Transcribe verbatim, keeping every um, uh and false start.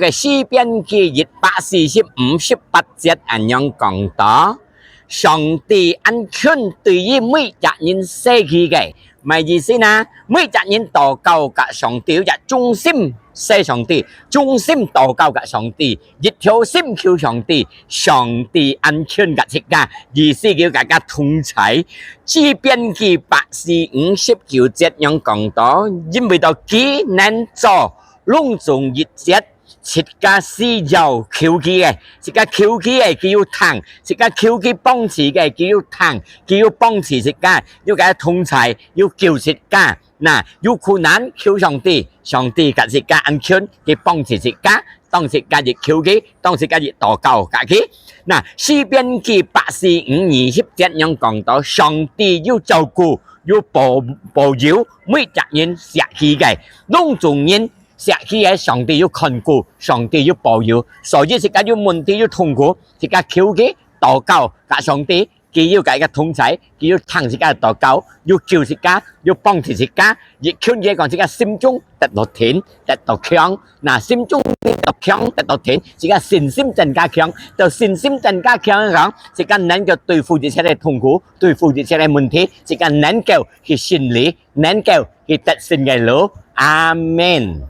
个詩篇記一百四十五十八節恁樣講到：上帝恁近對於每隻人惜佢个，麼个意思呢？每隻人禱告佮上帝，有隻忠心惜上帝，忠心禱告佮上帝，一條心求上帝，上帝恁近佮自家，意思佢佮自家同在。詩篇記百四五十九節樣講到：因為到佢能做攏總一切，自家需要求佢个，自家求佢个，佢有聽；自家求佢幫助个，佢有聽，佢有幫助自家，有佮同在，有救自家。那，有困難求上帝，上帝佮自家恁近，佢幫助自家，當自家一求佢，當自家一禱告佮佢。那，詩篇記百四五二十節樣講到：上帝有照顧，有保，保佑每隻人惜佢个，攏總人惜佢个，上帝有看顧，上帝有保佑。所以自家有問題、有痛苦，自家求佢，禱告佮上帝，佢有佮自家同在，佢有聽自家个禱告，有救自家，有幫助自家。一近佢講，自家心中得到定，得到強。那心中得到強，得到定，自家信心增加強，到信心增加強个講，自家能夠對付一切个痛苦，對付一切个問題，自家能夠去勝利，能夠去得勝个路。阿們。